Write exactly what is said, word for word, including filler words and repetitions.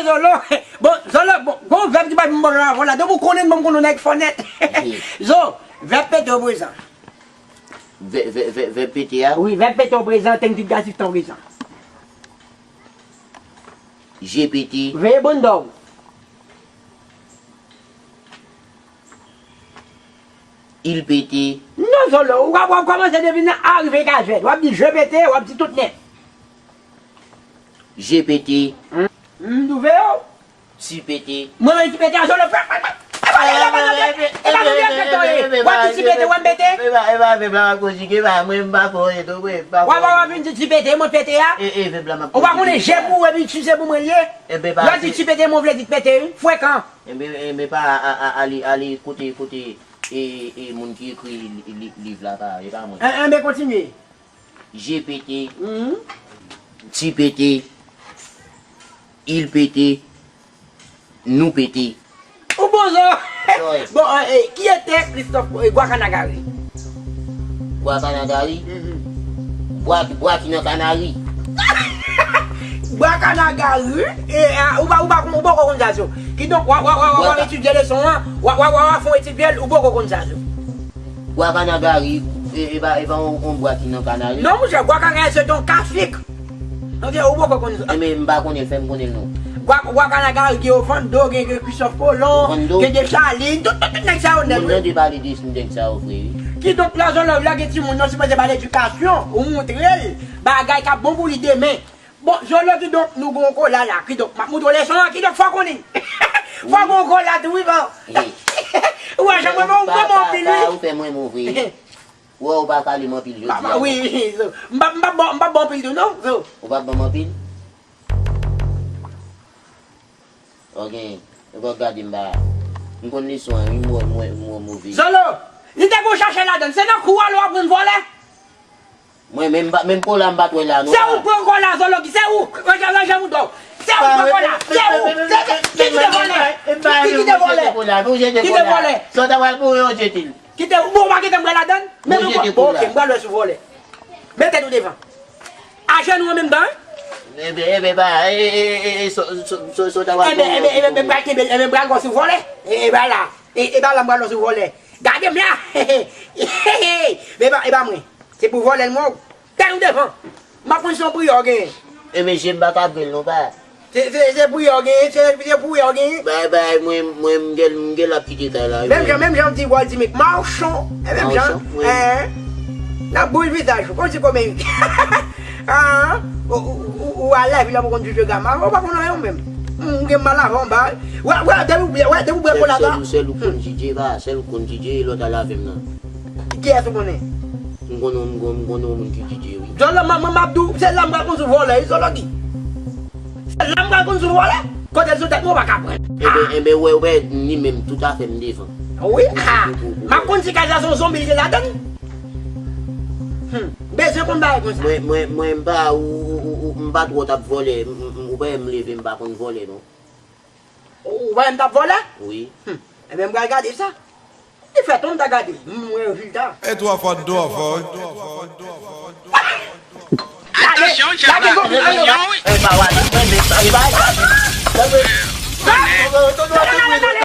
Zolo, bon, Zolo, bon, gon vèb ki pa vin bò la, vòlè. Donk ou konnen, bon, m konnen nèg fò nèt. Zo, vèb pete o prezan. Vè, vè, vè, vèb pete a? Wi, vèb pete o prezan, tenk digatif tan prezan. Je pete. Veye bonn dòw. Il pete. Non, Zolo, w ap, w ap kòmanse depi nan arive kazèt. W ap di je pete, w ap di tout nèt. Je pete. M twouve w. Ti pete. Mwen menm ti pete a Zolo. Epa, epa, epa, epa, epa, epa, epa, epa, epa, w ap di ti pete, w ap pete. Epa, epa, epa, m ap konjige, epa, mwen m pa fè anyen tou, mwen m pa fè anyen. W ap, w ap vin di ti pete, mwen pete a. E, e, vèb la m ap konjige. Ou pa konnen je pou ou epi ti se pou mwen l ye. Enben, pa. Lè w di ti pete, mwen vle di pete, wi. Frekan. Enben, enben, pa a, a, a, ale, ale kote, kote, e, e, moun ki ekri li, li, liv la, pa, e pa mwen. En, enben, kontinye. Je pete. Mhm. Ti pete. Il pete. Nou pete. Ou bon, Zo. Bon, e, e, qui était Christophe, e, Gwakanagari? Gwakanagari? Mhm. Bwa, bwa ki nan kanari. Gwakanagari, e, a, ou pa, ou pa, ou poko konn sa, Zo. Kidonk, w a, w a, w a, w a etidye leson an, w a, w a, w a, w a fè yon etidye l, ou poko konn sa, Zo. Gwakanagari, e, e pa, e pa yon, yon bwa ki nan kanari. Non, monchè, Gwakanagari se yon kasik. Ou poko konn sa. Enben, m pa konnen, fè m konnen l non. Gwa, Gwakanagari, gen Ovando, gen, gen Christophe Colomb, Ovando. Gen Dessalines, tout, tout, tout nèg sa yo nèt, wi. Moun nan te pale de nèg sa yo vre, wi. Kidonk, lè Zolo, lè gen timoun, nou sipoze ba l edikasyon, ou montre l bagay k ap bon pou li demen. Bon, Zolo, kidonk, nou gon kola la, kidonk, m ap montre w leson an, kidonk, fò w konnen. Fò w gon kola tou, wi, bon. Ou wè, jan mwen, mwen, mwen, mwen, anpil, wi. Ou fè mwen move. Wè, ou pa kale m anpil jodi a, non. Wi, wi, so, m p ap, m p ap ba w, m p ap ba w anpil tou, non, so. Ou p ap ban m anpil? Ok, ou p ap gade m ba. M konn leson an, wi, m wè, m wè, m wè move. Zolo, li te gon chache ladann, se nan kou a l w aprann vòlè? Mwen menm, pa, menm kola m pa t wè la, non. Se ou k pran kola, Zolo, se ou, ranje, ranje moudon. Se ou k pran kola, se ou, se, se, ki te vòlè? Ki, ki te vòlè? Ki te vòlè? Sa w ta pral boure, ou jete l. Kite, bon, ou pa gentan pran ladann? Men nou pran, bon, ok, m pral wè si w vòlè. Met tèt ou devan. Ajenou an menm tan, wi. Enben, enben, ba, e, e, e, e, so, so, so, so, ta pral. Enben, enben, enben, enben, pral kenbe, enben, pral wè si w vòlè. E, e, ba la. E, e, ba la, m pral wè si w vòlè. Gade m la. E, ba, e, ba mwen. Se pou vòlè l mwen. Tèt ou devan. M ap konn se yon priyè w genyen. Enben, je m pa ka vre l non, pa. Se, se, se priyè w genyen, se, se priyè w genyen. Bay, bay, mwen, mwen, m gen, m gen l ap kite kay la, wi. Menm jan, menm jan m di Wòl di Mik, mawchon, e menm jan, mawchon, wi. Hein? N ap boule vizaj ou, konn si kòmè. Ah, ou, ou, ou, ou a lèv, lè ou konn jije gama, ou pa konn anyen ou menm. M gen mal avan, ba. Wè, wè, depi ou, wè, depi ou bwè kola sa. Sèl ou, sèl ou konn jije, ba, sèl ou konn jije, lòt a lave m nan. Kiyès ou konnen? M konnen, m konnen, m konnen yon moun ki didye, wi. Zolo, manman m ap di w, se la m pral konn sou vòlè, wi, Zolo Guy. Se la m pral konn sou vòlè. Kote l sou tèt mwen, ou pa ka pran. Enben, enben, wè, wè, ni menm, tout afè m devan. Wi, ah, m ap konn si kay sa se yon zonbi l gen ladann. Hmm, bezwen konn bagay konsa. Mwen, mwen, mwen, m pa, ou, ou, ou, ou, m pa twò t ap vòlè, m, m, m, ou pa wè m leve, m pa konn vòlè, non. Ou, ou pa wè m t ap vòlè? Wi. Hmm, enben, m pral gade sa. Li fè tan m ta gade, m wè rezilta. E twa fwa, twa fwa, wi. Atansyon, lage, lage, lage. E pa wale, men, men, sa, e pa.